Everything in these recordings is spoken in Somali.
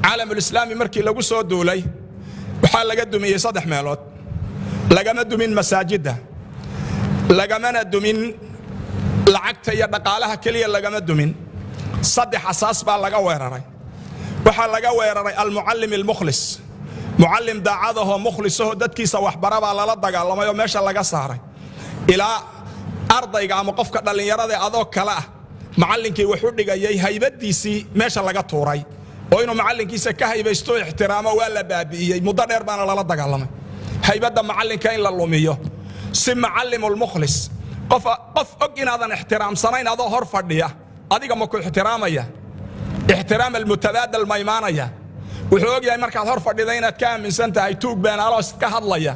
Caalamulislaami markii lagu soo duulay, waxaa laga dumiyey saddex meelood. Lagama dumin masaajidda, lagamana dumin lacagta iyo dhaqaalaha keliya, lagama dumin. Saddex asaas baa laga weeraray. Waxaa laga weeraray almucallim almukhlis. Mucallim daacadahoo mukhlisahoo dadkiisa waxbara baa lala dagaalamay oo meesha laga saaray, ilaa ardayga ama qofka dhallinyarada adoo kale ah macallinkii wax u dhigayay haybadiisii meesha laga tuuray, oo inuu macallinkiisa ka haybaysto, ixtiraamo, waa la baabi'iyey. Muddo dheer baana lala dagaalamay haybadda macallinka in la lumiyo, si macallimulmukhlis, qof og inaadan ixtiraamsanayn adoo hor fadhiya, adiga ma ku ixtiraamaya? Ixtiraam almutabaadal ma imaanaya? Wuxuu og yahay markaad hor fadhida inaad ka aaminsan tahay tuug beenaalo iska hadlaya.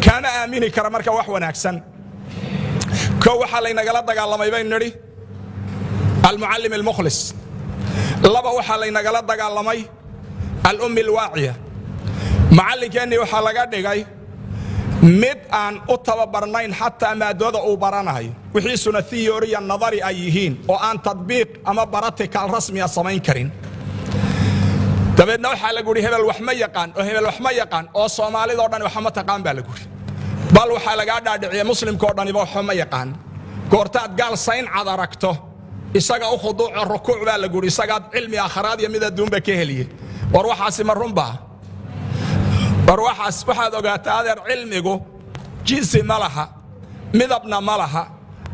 Kaama aamini kara marka wax wanaagsan. Ko waxaa laynagala dagaalamay, baynu nidhi, almucallim almukhlis. Laba, waxaa laynagala dagaalamay alummi alwaaciya. Macallinkeennii waxaa laga dhigay mid aan u tababarnayn xataa maadooda uu baranayo, wixiisuna theory iyo nadari ay yihiin oo aan tadbiiq ama practical rasmiya samayn karin. Dabeedna waxaa lagu yidhi hebel wax ma yaqaan, oo hebel wax ma yaqaan, oo Soomaalidoo dhan waxa ma taqaan baa lagu yidhi. Bal waxaa lagaa dhaadhiciya Muslimkao dhaniba waxba ma yaqaan. Goortaad gaal sayn cad aragto, isaga u khuduuco, rukuuc baa lagu yidhi, isagaad cilmi aakharaad iyo mid adduunba ka heliye. War waxaasi ma runbaa? War waxaas waxaad ogaataa, adeer, cilmigu jinsi ma laha, midabna ma laha,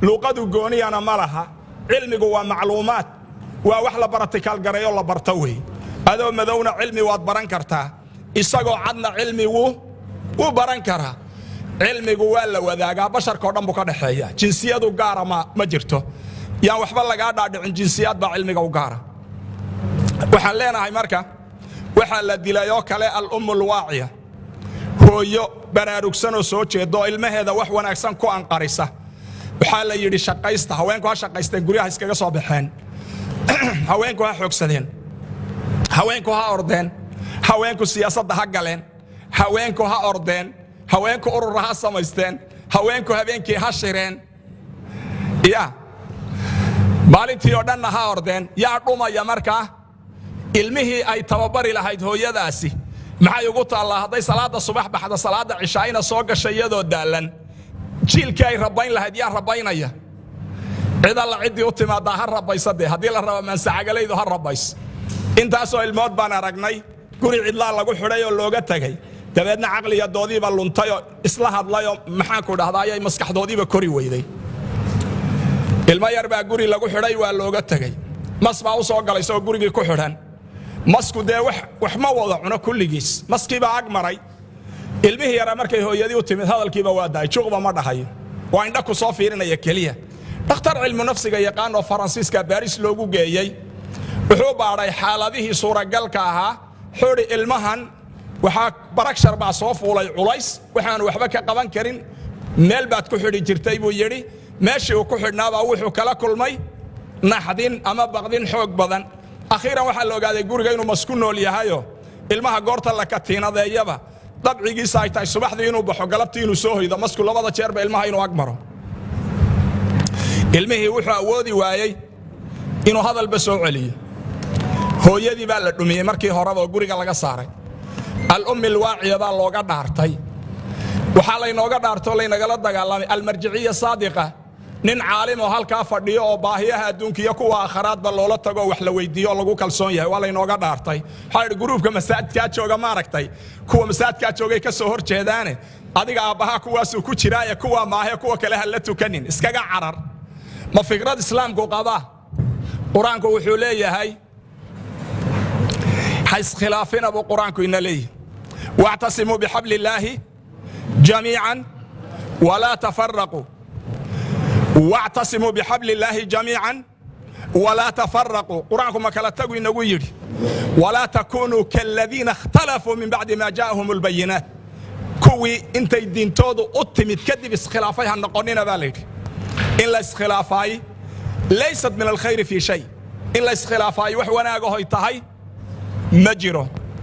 luuqadu gooniyana ma laha. Cilmigu waa macluumaad, waa wax la practical gareeyo, la barto wey. Adoo madowna cilmi waad baran kartaa, isagoo cadna cilmi wuu baran karaa. Cilmigu waa la wadaagaa, basharkao dhan buu ka dhexeeya. Jinsiyadu gaara ma jirto. Yaan waxba lagaa dhaadhicin jinsiyaad baa cilmiga u gaara. Waxaan leenahay marka, waxaa la dilay oo kale alummu alwaaciya, hooyo baraarugsanoo soo jeeda oo ilmaheeda wax wanaagsan ku anqarisa. Waxaa la yidhi shaqaysta, haweenku ha shaqaysteen, guryaha iskaga soo baxeen, haweenku ha xoogsadeen, haweenku ha ordeen, haweenku siyaasadda ha galeen, haweenku ha ordeen, haweenku urura ha samaysteen, haweenku habeenkii ha shireen, ya maalintii oo dhanna ha ordeen. Yaa dhumaya markaa? Ilmihii ay tababari lahayd hooyadaasi. Maxay ugu taallaa hadday salaadda subax baxda, salaadda cishaayna soo gasha iyadoo daallan? Jiilkii ay rabayn lahayd yaa rabaynaya? Cid alla ciddii u timaadaa ha rabaysa dee. Haddii la rabo maansacagalaydu ha rabays. Intaasoo ilmood baan aragnay guri cidlaa lagu xidhay oo looga tegay, dabeedna caqliyadoodiiba luntay oo isla hadlayoo, maxaanku dhahdaa, ayay maskaxdoodiiba kori weyday. Ilmo yar baa guri lagu xidhay, waa looga tegey. Mas baa u soo galay isagoo gurigii ku xidhan. Masku dee wax ma wada cuno kulligiis. Maskiibaa ag maray ilmihii yaraa. Markay hooyadii u timid, hadalkiiba waa daay, juuqba ma dhahayo, waa indha ku soo fiirinaya keliya. Dhakhtar cilmu nafsiga yaqaan oo Faransiiska Baris loogu geeyey wuxuu baadhay xaaladihii suuragalka ahaa. Wuxuu ilmahan waxaa pressure baa soo fuulay, culays waxaanu waxba ka qaban karin. Meel baad ku xidhi jirtay, buu yidhi. Meeshii uu ku xidhnaabaa wuxuu kala kulmay naxdin ama baqdin xoog badan. Akhiiran waxaa la ogaaday guriga inuu masku nool yahayo. Ilmaha goorta la katiinadeeyaba, dabcigiisa ay tahay subaxdii inuu baxo, galabtii inuu soo hoydo, masku labada jeerba ilmaha inuu ag maro. Ilmihii wuxuu awoodi waayey inuu hadalba soo celiyo. Hooyadii baa la dhumiyey markii horeba oo guriga laga saaray. Alummi alwaaciya baa looga dhaartay. Waxaa laynooga dhaartoo laynagala dagaalamay almarjiciya saadiqa, nin caalim oo halkaa fadhiyo oo baahiyaha adduunka iyo kuwa aakharaadba loola tago, wax la weydiiyo oo lagu kalsoon yahay. Waa laynooga dhaartay. Waxaa yidhi gruubka masaajidkaa jooga, maaragtay, kuwa masaajidkaa joogay ka soo hor jeedaane, adiga aabbahaa kuwaasuu ku jiraaye, kuwa maahe, kuwa kale ha la tukanin, iskaga carar. Ma fikrad Islaamku qabaa? Qur-aanku wuxuu leeyahay ha iskhilaafina buu Qur-aanku ina leeyahay: واعتصموا بحبل الله جميعا ولا تفرقوا، واعتصموا بحبل الله جميعا ولا تفرقوا. Qur-aanku ma kala tagu inagu yidhi? ولا تكونوا كالذين اختلفوا من بعد ما جاءهم البينات. Kuwii intay diintoodu u timid kadib iskhilaafay ha noqonina baa la yidhi. In la iskhilaafaay ليست من الخير في شيء. In la iskhilaafaay wax wanaagahoy tahay ma jiro.